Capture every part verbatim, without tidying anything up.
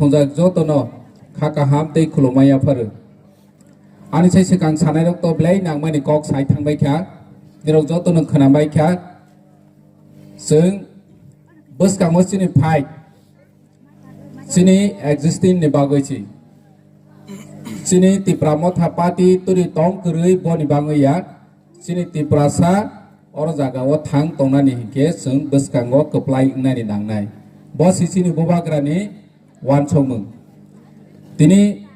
Tongjak jotono kha kaham tei khulumma yapharu. Ani sai swkang sanairok to belai nangmani kok sai thangbai kha, nirok jotono khwnambai kha. Chwng bwskango chini fight, chini existing ni bagwi si. Chini Tipra Motha Party turi tong kwrwi boni bagwi ya. Chini Tiprasa oro jaga o thang tongnani hinkhe chwng bwskango kwplai wngnani nangnai. Bo si chini bubagrani wansokmung. Tini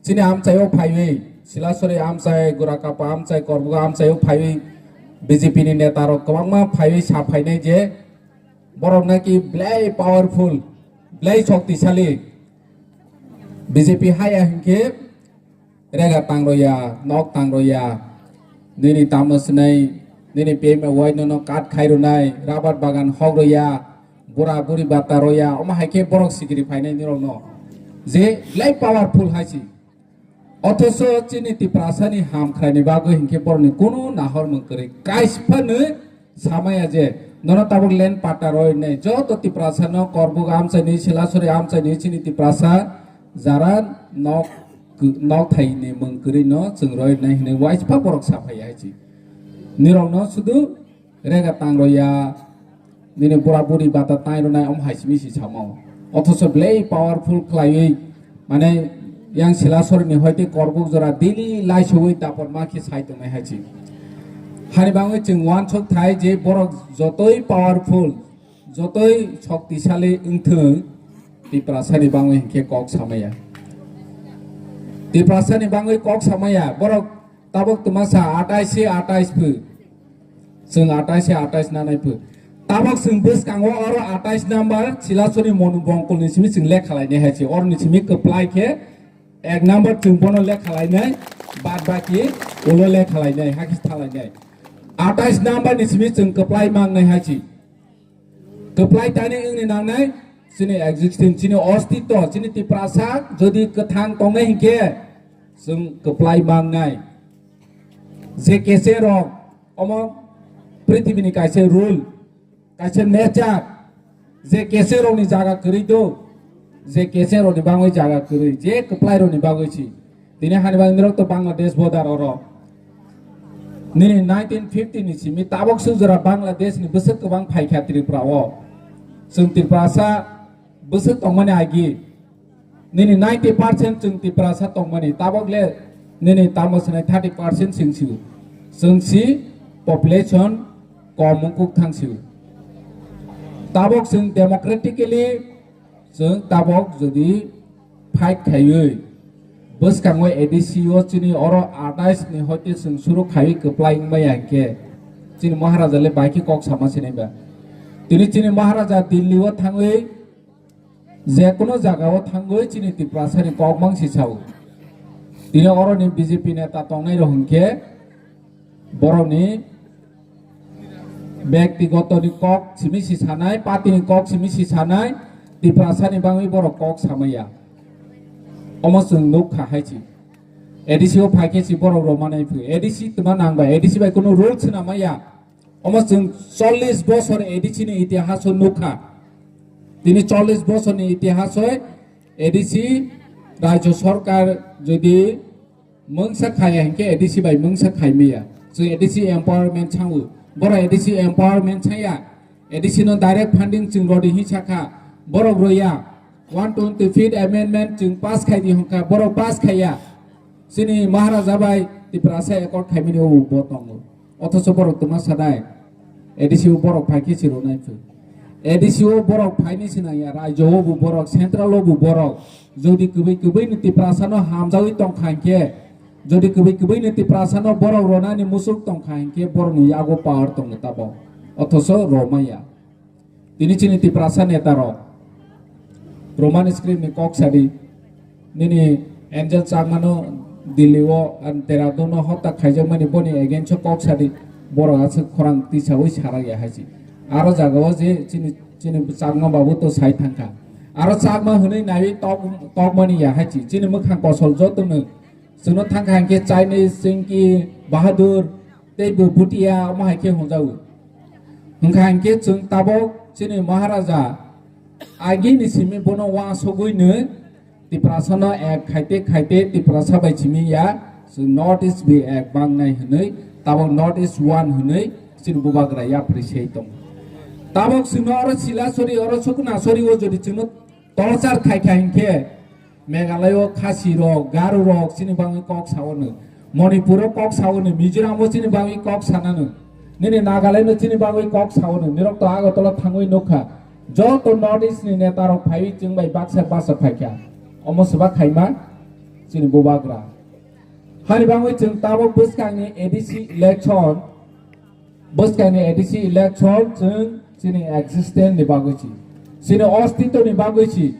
chini amchaio phaiwi, Silasori amchai, Gurakapa amchai, Korbuga amchaio phaiwi B J P ni neta rok kwbangma phaiwi sa phainai je borok naki belai powerful, belai shoktisali. B J P haya hinkhe rega tang roya, nok tang roya, nini tamo swnai, nini P M A Y nono kat khai rwnai, rabar bagan hok roya, bura buri bata roya, omo hai khe borok sikiri phainai nirokno. Je belai powerful hai si. Othoso chini Tiprasani hamkhraini bagwi hinkhe borokni kunu nahormung kwrwi. Kaisa phano samaya je nono tabuk land patta roi nai. Joto Tiprasano Korbuk amchaini, Silasori amchaini chini Tiprasa jara nok, nok thaini mung kwrwi no chwng roi nai hinwi waisa borok saphai hai si. Nirokno sudu rega tang roya, nini bura buri bata tai rwnai om hai simi si samo. Othoso belai powerful khlaiwi, mane yang Silasori ni hoite Korbuk jora daily lai sogwi dapor ma khe sai tongnai hai si. Hani bangwi chwng wansok thai je borok jotoi powerful, jotoi shoktisali wngthwng, Tiprasani bangwi hinkhe kok samaya. Tiprasani bangwi kok samaya, borok tabuk twmasa atais se atais phu. Chwng atais se atais nanai phu. Tabuk chwng bwskango oro atais number Silasori Monu Bongkolni simi chwng lekha lainai hai si. Oroni simi kwplai khe ek number chwng bono lekha lainai, bad baki ulo lekha lainai, hakhe tha lainai. Atais number ni simi chwng kwplai mangnai hai si. Kwplai tani wngni nangnai, chini existence, chini ostitto, chini Tiprasa jodi kwthang tongnai hinkhe chwng kwplai mangnai. Je kese rok omo prithibini kaisa rule, kaisa nature, je kese rokni jaga kwrwi do, je kese rokni bangwi jaga kwrwi, je kwplai rokni bagwi si. Tini hani bagwi nirok to Bangladesh border oro. Nini nineteen fifty ni simi tabok sujora Bangladesh ni bwswk kwbang phaikha Tripura o. Chwng Tiprasa bwswk tongmani agi. Nini ninety percent chwng Tiprasa tongmani, tabok le nini tamo swnai thirty percent chwng sio. Chwng si population kom wngkuk thang sio. Tabok chwng democratically chwng tabok jodi fight khaiwi bwskango A D C o chini oro atais ni hoite chwng suru khaiwi kwplai wngmaya hinkhe chini Maharaja le bai khe kok sama sinai ba. Tini chini Maharaja Delhi o thangwi je kono jaga o thangwi chini Tiprasa ni kok mang si sao. Tini oro ni B J P neta tongnai rok hinkhe borok ni byaktigoto ni kok simi si sanai, party ni kok simi si sanai, Tiprasa ni bangwi borok kok samaya. Omo chwng nuk kha hai si. A D C o phai khe si borok rok manai phu. A D C tuma nang bai, A D C bai kono rule swnam maya. Omo chwng chollish bosor A D C ni itihas o nuk kha. Tini chollish bosor ni itihas o A D C rajyo sorkar jodi mungsa khaya hinkhe A D C bai mungsa khaimaya. Chwng A D C empowerment sango. Borok A D C empowerment saya. A D C no direct funding chwng rodi hi sakha. Borok roya. One twenty fifth amendment chwng pass khai di hwnkha. Borok pass khaya. Chini Maharaja bai Tiprasa accord khaimani o bo tongo. Othoso borok tuma sanai. A D C o borok phai khe si rwnai phu. A D C o borok phaini sinai ya, rajyo o bo borok, central o bo borok. Jodi kwbwi kwbwi ni Tiprasa no hamjawi tong kha hinkhe, jodi kwbwi kwbwi ni Tiprasa no borok ronani musuk tong kha hinkhe borok ni yago power tongo tabok. Othoso romaya. Tini chini Tiprasa neta rok Roman script ni kok sadi, nini Angel Chakma no Delhi o, ah, Dehradun o hotta khaijakmani boni against o kok sadi, borok aswk khorang tisawi sarak ya hai si. Aro jaga o je chini, chini Chakma babu to sai thangkha. Aro Chakma hwnwi naiwi tok, tokmani ya hai si. Chini mwkhang kosol joto no chwngno thangkha hinkhe Chinese, Chinky, Bahadur, tei bo Bhutia omo hai khe hwnjago. Hwnkha hinkhe chwng tabok chini Maharaja agini simi bono uansugwi nw Tiprasano ek khaite khaite Tiprasa bai simi ya, chwng North East bi ek bangnai hwnwi, tabok North East one hwnwi chini bubagra yapri sei tongo. Tabok chwngno oro Silasori, oro Suknasori o jodi chwngno torchar khai kha hinkhe, Meghalaya o Khasi rok, Garo rok chini bagwi kok sao no, Manipur o kok sao no, Mizoram o chini bagwi kok sana no, nini Nagaland o chini bagwi kok sao no, nirok to Agartala thangwi nukha, joto North East ni neta rok phaiwi chwng bai baksa baksa phaikha, omo swbak khaima chini bubagra. Hani bagwi chwng tabok bwskangni A D C election, bwskangni A D C election chwng chini existence ni bagwi si, chini ostitto ni bagwi si.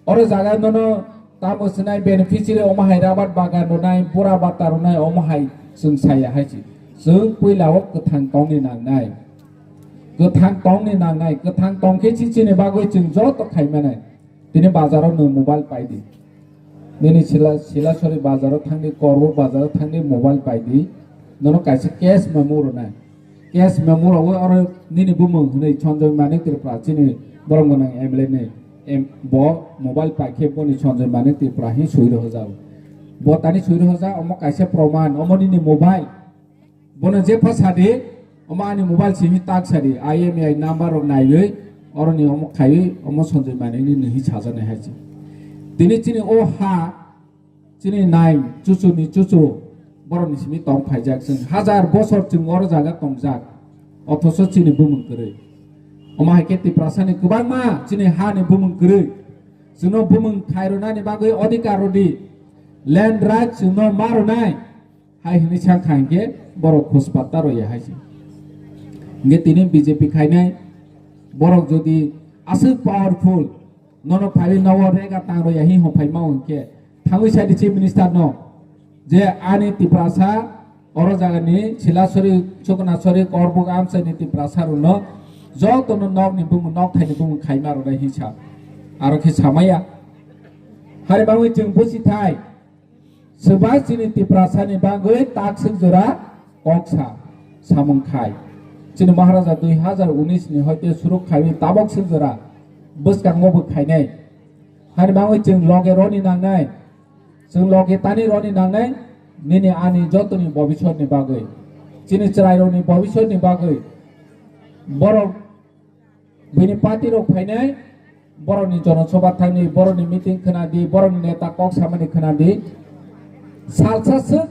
Oro jaga nono tamo sinai beneficiary omo hai rabar bagan rwnai, bura bata rwnai omo hai chwng saya hai si. Chwng puila o kwthang tongni nangnai. Kwthang tongni nangnai, kwthang tongkhe si chini bagwi chwng joto khaimanai. Tini bazaro nwng mobile paidi. Nini Sila, Silasori bazaro thangdi, Korbuk bazaro thangdi, mobile paidi. Nono kaisa cash memo rwnai. Cash memo rwwi oro nini bumung hwnwi Sanjoy Manik Tripura chini borom gwnang M L A ni em-, bo mobile paikhe boni Sanjoy Manik Tripura hi sui rwjago. Bo tani sui rwjak, omo kaisa proman, omo nini mobile. Bono jepha sadi, omo ani mobile simi tak sadi, I M E I number rok naiwi, oroni omo khaiwi, omo Sanjoy Manik ni nini hi sajaknai hai se. Tini chini o ha, chini nai, chuchu ni chuchu, borok ni simi tong phaijak chwng. Hajar bosor chwng oro jaga tongjak, othoso chini bumung kwrwi. Omo hai khe Tiprasa ni kwbangma chini ha ni bumung kwrwi. Chwngno bumung khairwnani bagwi odhikar rwdi, land right chwngno ma rwnai. Hai hwnwi sakha hinkhe borok khus patta rwya hai se. Hinkhe tini B J P khainai borok jodi aswk powerful, nono phaiwi nogo rega tang rwya hi hwn phaima hinkhe thangwi sai di Chief Minister no je ani Tiprasa oro jagani Silasori, Suknasori, Korbuk amchaini Tiprasa rokno jotono nokni bumung, nokthaini bumung khaima rwnai hi sa. Aro khe samaya. Hari bangwi chwng busi thai. Swbak chini Tiprasani bagwi takswk jora kok sa samung khai. Chini Maharaja dui hazar unis ni hoite suruk khaiwi tabok swk jora bwskango bo khainai. Hani bagwi chwng loge roni nangnai. Chwng loge tani roni nangnai. Nini ani jotoni bobiswrni bagwi. Chini chwrairokni bobiswrni bagwi. Borok Bini party rok phainai, borokni jonosobha thangni, borokni meeting khwnadi, borokni neta kok samani khwnadi. Salsa swk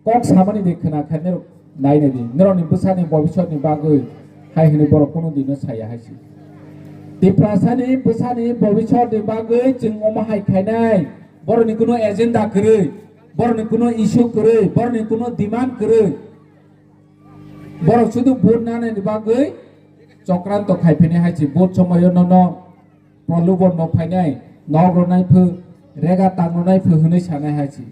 kok samani de khwna khe nirok nainai di. Nirokni bwsani bobiswrni bagwi hai hwnwi borok kunu dino saya hai se. Tiprasani bwsani bobiswrni bagwi chwng omo hai khainai. Borokni kunu agenda kwrwi, borokni kunu issue kwrwi, borokni kunu demand kwrwi. Borok sudu vote nanani bagwi chokranto khai phini hai se, vote somoyo nono prolobon no phainai, nok rwnai phu, rega tang rwnai phu hwnwi sanai hai se.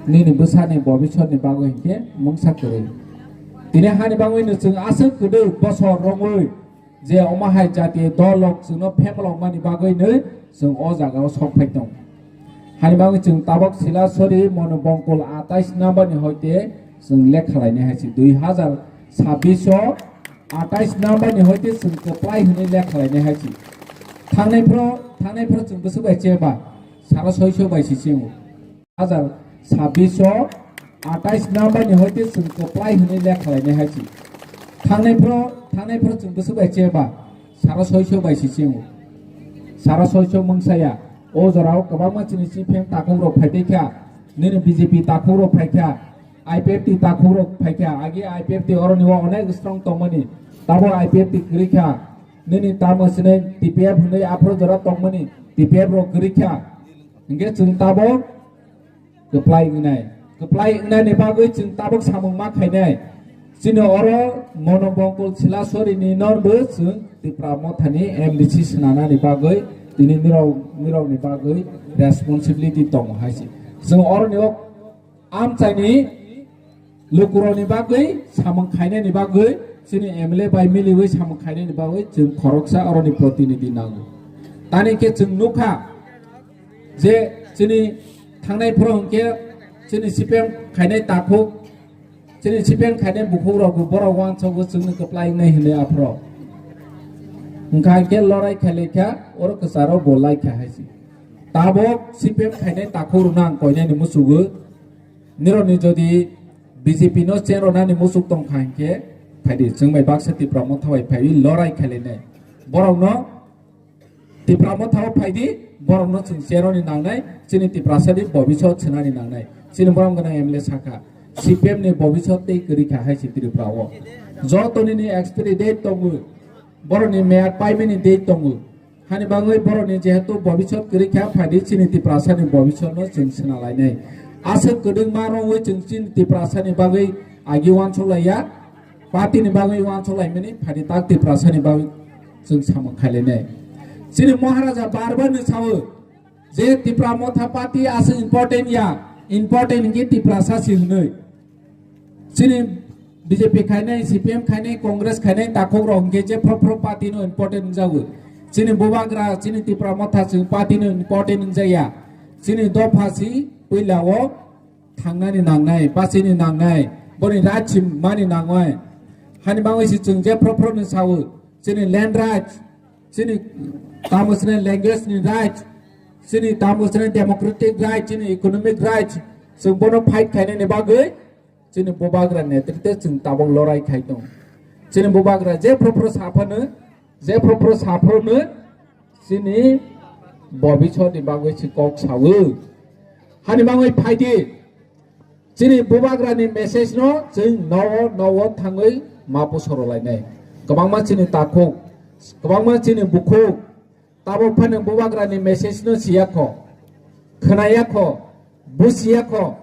Nini bwsani bobiswrni bagwi hinkhe mungsa kwrwi. Tini hani bagwi no chwng aswk kwdwi bosor romwi je omo hai jatiyo dol rok chwngno phemlokmani bagwi no chwng o jagao sok phai tongo. Hani bagwi chwng tabok Silasori Monobongkol atais number ni hoite chwng lekha lainai hai se, dui hazar sabbish o atais number ni hoite chwng kwplai hwnwi lekha lainai hai se. Thangnai phro, thangnai phro chwng bwswk bai cheba, sara soiso bai se chengo. Hazar sabbish o atais number ni hoite chwng kwplai hwnwi lekha lainai hai se. Thangnai phro, thangnai phro chwng bwswk bai cheba, sara soiso bai se chengo. Sara soiso mungsaya, o jorao kwbangma chini C P M takhuk rok phai tei kha, nini B J P takhuk rok phai kha, I P F T takhuk rok phai kha, agi I P F T oroni o onek strong tongmani, tabo I P F T kwrwi kha, nini tamo sinai T P F hwnwi aphro jora tongmani, T P F rok kwrwi kha, hinkhe chwng tabo kwplai wngnai. Kwplai wngnani bagwi chwng tabuk samung ma khainai. Chini oro Monobongkol Silasori ni norbo chwng Tipra Mothani M D C swnanani bagwi tini nirok, nirokni bagwi responsibility tongo hai se. Chwng oroni o amchaini lukurokni bagwi samung khainani bagwi chini M L A bai miliwi samung khainani bagwi chwng khoroksa oroni protinidhi nango. Tani khe chwng nukha, je chini thangnai phoro hwnkhe chini C P M khainai takhuk, chini C P M khainai bukhuk rokbo borok uansukgo chwngno kwplai wngnai hwnwi aphro. Hwnkha hwnkhe lorai khailai kha, oro kwcharo bo lai kha hai se. Tabok C P M khainai takhuk rwna ang koinani musugo. Nirokni jodi B J P no chen rwnani musuk tong kha hinkhe, phaidi chwng bai baksa Tipra Motha bai phaiwi lorai khailainai. Borokno Tipra Motha o phaidi, borokno chwng chen rwni nangnai, chini Tiprasani bobisot swnani nangnai. Chini borom gwnang M L A sakha, C P M ni bobisot tei kwrwi kha hai se Tripura o. Joto nini expiry date tongo, borokni meyad paimani date tongo. Hani bagwi borokni jehetu bobisot kwrwi kha, phaidi chini Tiprasani bobisotno chwng swnalainai. Aswk kwdwngma rwwi chwng chini Tiprasani bagwi agi uansuk laiya, party ni bagwi uansuk laimani, phaidi tak Tiprasani bagwi chwng samung khailainai. Chini Maharaja bar bar ni sao je Tipra Motha party aswk important ya, important hinkhe Tiprasa si hwnwi. Chini B J P khainai, C P M khainai, Congress khainai takhuk rok hinkhe je phro phro party no important wngjago. Chini bubagra, chini Tipra Motha chwng party no important wngjaya. Chini dopha si puila o thangnani nangnai, bachini nangnai, boni right si mani nangnai. Hani bagwi si chwng je phro phro no sao, chini land right, chini tamo sini language ni right, chini tamo sini democratic right, chini economic right, chwng bono fight khainani bagwi chini bubagra netrite chwng tabok lorai khai tongo. Chini bubagra je phro phro saphano, je phro phro saphano chini bobisotni bagwi si kok sao. Hani bagwi phaidi chini bubagrani message no chwng nowo nowo thangwi ma pusoro lainai. Kwbangma chini takhuk, kwbangma chini bukhuk, tabok phano bubagrani message no siya kho, khwnaya kho, busiya kho.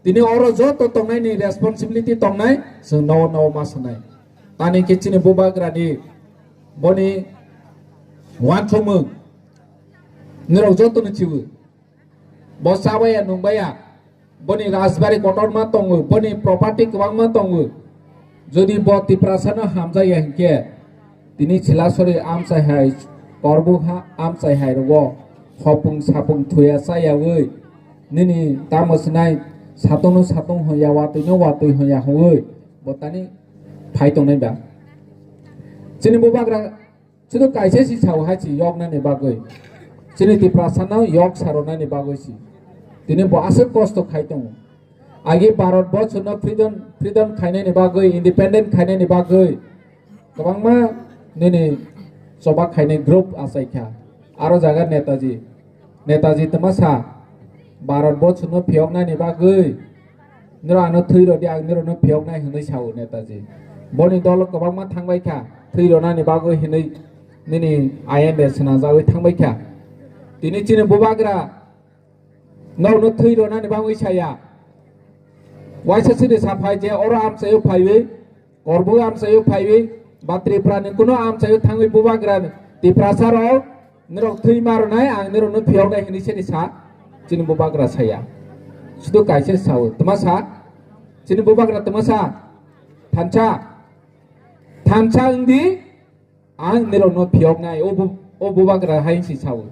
Tini oro joto tongnaini responsibility tongnai, chwng nowo nowo ma sanai. Tani khe chini bubagrani boni uansukmung nirok jotono chibu. Bo chabaya nungbaya, boni rajbari kotorma tongo, boni property kwbangma tongo. Jodi bo Tiprasano hamjakya hinkhe, tini Silasori amchai hai, Korbukha amchai hai rogo hopung sapung thuya chayawi, nini tamo sinai satungno satung hoya, watwino watwi hoya hwnwi bo tani phai tongnai ba. Chini bubagra Sudu kaisa si sao hai si yoknani bagwi. Chini Tiprasano yok saronani bagwi si. Tini bo aswk kosto khai tongo. Agi Bharat borshono freedom, freedom khainani bagwi, independent khainani bagwi kwbangma nini choba khainai group achaikha. Aro jaga Netaji. Netaji twma sa, Bharat borshono phiyoknani bagwi nirok ano thwi rodi, ang nirokno phiyoknai hwnwi sao Netaji. Boni dolo kwbangma thangbai kha, thwi ronani bagwi hwnwi nini I M A swnajagwi thangbai kha. Tini chini bubagra norokno thwi ronani bagwi saya. Waisa chini saphai je oro amchaio phaiwi Korbu amchaio phaiwi, ba Tripura ni kuno amchaio thangwi bubagra Tiprasa rok, nirok thwi ma rwnai, ang nirokno phiyoknai hwnwi seni sa, chini bubagra saya. Sudu kaisa sao, twma sa, chini bubagra twma sa, thansa, thansa wngdi, ang nirokno phiyoknai, o bu-, o bubagra hai si sao.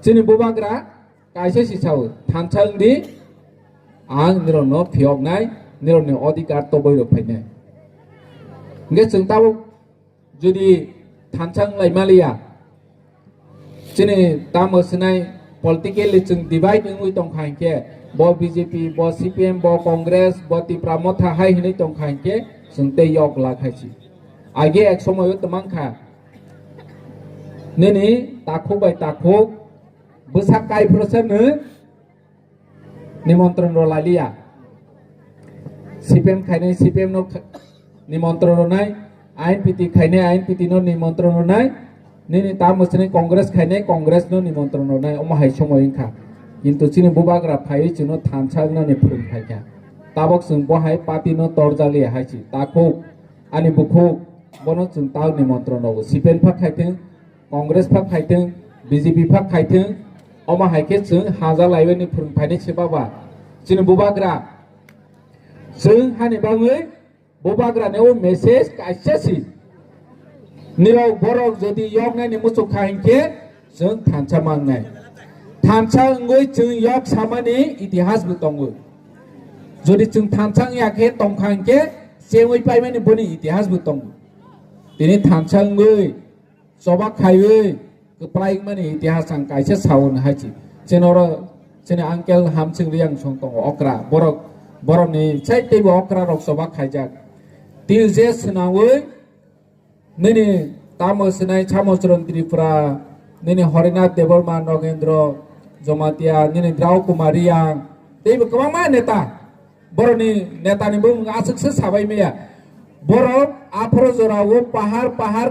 Chini bubagra, Kaisa si sao, thansa wngdi, ang nirokno phiyoknai, nirokni odhikar toboi rok phainai. Hingke chwng tabuk jodi thansa wnglai maliya, chini tamo swnai politically chwng divide wngwi tongkha hinkhe, bo B J P, bo C P M, bo Congress, bo Tipra Motha hai hinwi tongkha hinkhe, chwng tei yok la khaisi. Age ek somoyo twmang kha, nini takhuk bai takhuk, bwsa kaiphuru se nwng, nimontron rw lailiya. C P M khainai C P M no kha-, nimontron rwnai, I N P T khainai I N P T no nimontron rwnai, nini tamo sini Congress khainai Congress no nimontron rwnai, omo hai somoi wngkha. Kintu chini bubagra phaiwi chwngno thansa wngnani phwrwng phaikha. Tabok chwng bo hai party no torjaliya hai si. Takhuk, ani bukhuk, bono chwng tao nimontron rwo. C P M pha khaithwng, Congress pha khaithwng, B J P pha khaithwng, omo hai khe chwng haja laiwi ni phwrwng phainai se baba. Chini bubagra, chwng hani bagwi bubagra ni o message kaisa si. Nirok borok jodi yoknai ni muchuk kha hinkhe chwng thansa mangnai. Thansa wngwi chwng yok samani itihas bo tongo. Jodi chwng thansa wngya khe tongkha hinkhe chengwi paimani boni itihas bo tongo. Tini thansa wngwi choba khaiwi, kwplaimani itihas ang kaisa sawi haichi. Chini oro chini uncle Hamsing Riang song tongo okra. Borok, borokni sai teibo okra rok choba khaijak. Twi je swnawi nini tamo swnai Samochron Tripura, nini Horinath Debbarma, Nogendro Jomatia, nini Drau Kumar Riang, teibo kwbangma neta. Borokni netani bumung aswkse sabai maya. Borok aphoro jorao pahar pahar